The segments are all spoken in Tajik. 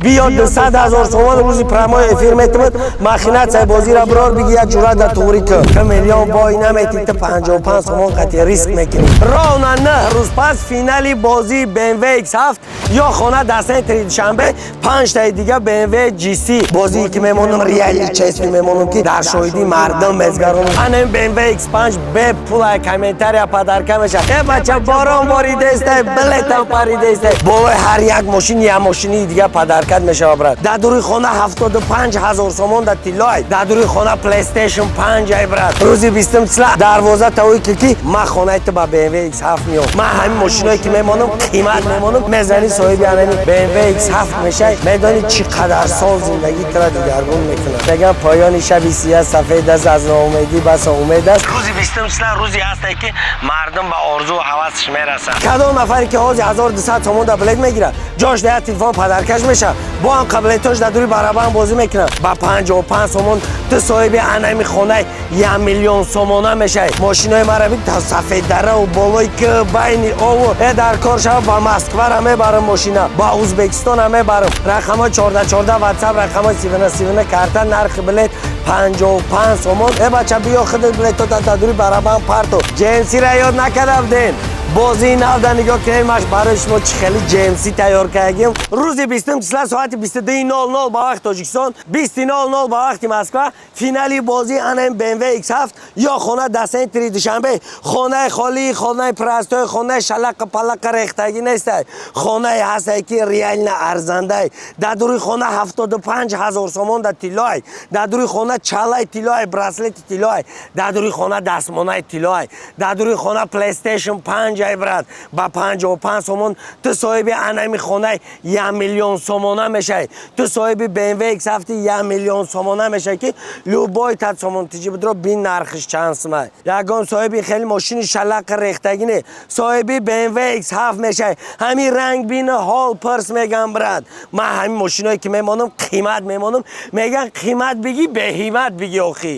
Биё, 200 000 сомон рӯзи прямой эфир метумад. Махинатсияи бозира бирор, биги, як ҷура да туғрӣ кун. Ту миллион бой наметӣ, ту 55 сомон қати риск мекунӣ. Ровно 9 рӯз пас финали бозии BMW X7 ё хона дар центри Душанбе, панҷтаи дига BMW GC. Бозие ки мемонам, реально честно мемонам, ки дар шоҳидии мардум мезгаронам. Анам BMW X5 бепула, комментария подарка мешавад. Э бача, борон боридестай, билетам паридестай. Болои ҳар як мошин як мошини дига подаркат мешавад, брат. Дар дуруи хона 75 ҳазор сомон да тиллоай, дар дуруи хона PlayStation 5 ай, брат. Рӯзи 20 числа дарвоза тавои ки ман хонаи ту ба BMW X7 меом. Ман ҳамин мошиное ки мемонам, қимат мемонам. Мезани, соҳиби анами BMW X7 мешай. Медонӣ, чӣ қадар сол зиндагӣ тура дигаргун мекунад. Мегам, поёни шаби сия сафед аст, аз ноумедӣ басо умед аст. Рӯзи 20 числа рӯзе ҳасте, ки мардум ба орзу ҳавасш мерасад. Кадом нафаре ки ҳозир 1200 сомон да билет мегирад, ҷош да як телефон подаркаш мешавад. Бо ҳам қабилетош дар дури барабан бозӣ мекунад. Ба 55 сомон ту соҳиби анами хонаи 1 миллион сомона мешавӣ. Мошинои мара бин, та Сафеддараву болои ки байни ову. Э, дар кор шава, ба Москвара мебарам мошина, ба Узбекистона мебарам. Рақамҳои 14 14 ватсап, рақамҳои 39 39 карта. Нархи билет 55 сомон. Э бача, биё, худат билето дар дури барабан парто. GMC-ра ёд накарда будем. Бозии нав да нигоҳ кунед, маш барои шумо чӣ хеле GMC тайёр кардагим. Рӯзи 20 числа соати 22:00 ба вақти Тоҷикистон, 20:00 ба вақти Москва финали бозии анам BMW X7 ё хона дар центри Душанбе. Хонаи холӣ, хонаи простой, хонаи шалақа палақа рехтагӣ нестай. Хонае ҳастай, ки реально арзандай. Дар дуруи хона 75 ҳазор сомон да тиллоай, дар дуруи хона чалаи тиллоай, браслети тиллоай, дар дуруи хона дастмонаи тиллоай, дар дуруи хона PlayStation 5 ай, брат. Ба 55 сомон ту соҳиби анами хонаи 1 миллион сомона мешавӣ. Ту соҳиби BMW X7 1 миллион сомона мешавӣ, ки любой тат сомон тиҷи будро, бин, нархиш чанд сумай. Ягон соҳиби хеле мошини шалақа рехтагӣ не, соҳиби BMW X7 мешавӣ. Ҳамин ранг бина, ҳол пирс мегам, брат. Ман ҳамин мошиное ки мемонам, қимат мемонам. Меган, қимат бигӣ, беҳимат бигӣ. Охӣ,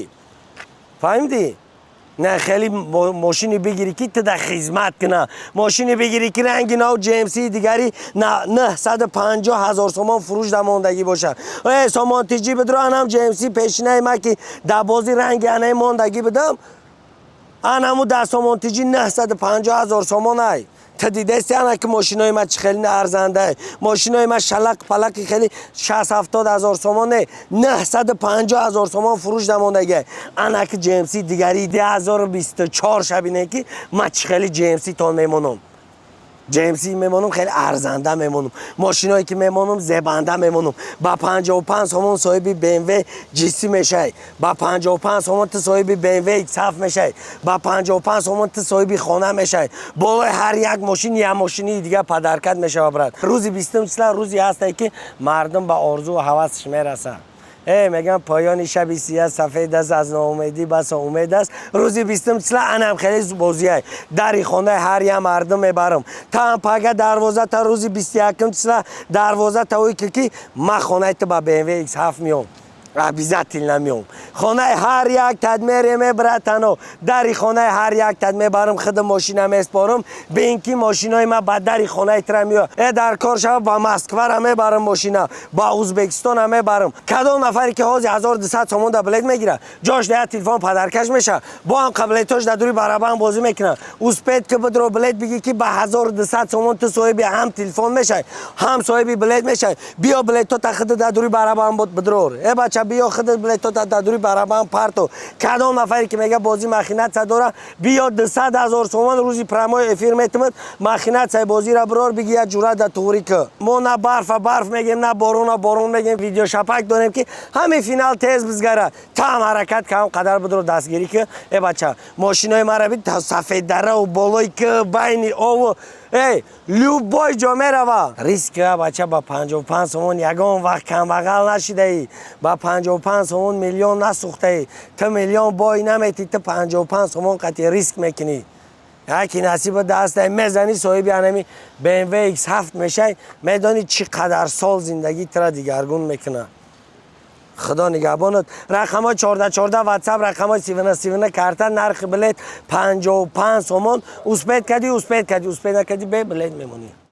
фаҳмидӣ? Не, хеле мошини бигирӣ, ки ту да хизмат куна. Мошини бигирӣ, ки ранги нав GMC дигари 950 ҳазор сомон фурӯш да мондагӣ бошад. Э, сомон тиҷӣ бидро, анам GMC пешинаи ма, ки дар бози ранги анаи мондагӣ будам, анаму дар сомон тиҷӣ 950 ҳазор сомон ай. Ту дидести, ана ки мошинои ма чӣ хеле арзандай. Мошинои ма шалақ палақи хеле 60-70 ҳазор сомон не, 950 ҳазор сомон фурӯш да мондагӣ. Ана ки GMC дигари 2024 шабине, ки ма чӣ хеле GMC тон мемонам. GMC мемонам, хеле арзанда мемонам. Мошиное ки мемонам, зебанда мемонам. Ба 55 сомон соҳиби BMW GC мешавӣ. Ба 55 сомон ту соҳиби BMW X7 мешавӣ. Ба 55 сомон ту соҳиби хона мешавӣ. Болои ҳар як мошин як мошини дига подаркат мешавад, брат. Рӯзи 20 числа рӯзе ҳасте, ки мардум ба орзу ҳавасш мерасад. Э, мегам, поёни шаби сия сафед аст, аз ноумедӣ басо умед аст. Рӯзи 20 числа анам хеле бозиай, дари хонаи ҳар як мардум мебарам. Там пага дарвоза та рӯзи 21 числа дарвоза тавои ки ман хонаи ту ба BMW X7 меом. Обязательно меом хонаи ҳар як тад мереме, братано. Дари хонаи ҳар як тад мебарам, худ мошина меспорам. Бин, ки мошинои ма ба дари хонаи тра меояд. Э, дар кор шава, ба Москвара мебарам мошина, ба Узбекистона мебарам. Кадом нафаре ки ҳозир 1200 сомон да билет мегирад, ҷош да як телефон подаркаш мешавад. Бо ҳам қабилетош дар дури барабан бозӣ мекунад. Успеть ки, бидро, билет бигӣ, ки ба 1200 сомон ту соҳиби ҳам телефон мешавӣ, ҳам соҳиби билет мешавӣ. Биё, билето та худ дар дури барабан бидрор. Э бача, биё, худат билето дар дури барабан парто. Кадом нафаре ки мега, бозӣ махинатсия дора, биё, 200 ҳазор сомон рӯзи прямой эфир метумад. Махинатсияи бозиро бирор, биги, як ҷура да туғрӣ ки. Мо на барфа барф мегем, на борона борон мегем. Видеошапак дорем, ки ҳамин финал тез бизгара. Там ҳаракат кам қадар бидро, дастгирӣ ки. Э бача, мошинои мара бин, та Сафеддараву болои ки байни ову. Эй, любой ҷо мерава. Риск, бача. Ба 55 сомон ягон вақт камбағал нашидаӣ. Ба 55 сомон миллион насӯхтаӣ. Ту миллион бой наметӣ, ту 55 сомон қати риск мекунӣ. Яки насиба дастай, мезанӣ, соҳиби анами BMW X7 мешай. Медонӣ, чӣ қадар сол зиндагӣ тура дигаргун мекунад. Худо нигаҳбонат. Рақамҳои 14 14 ватсап, рақамҳои 39 39 карта. Нархи билет 55 сомон. Успеть кардӣ, успеть кардӣ, успеть накардӣ, бе билет мемонӣ.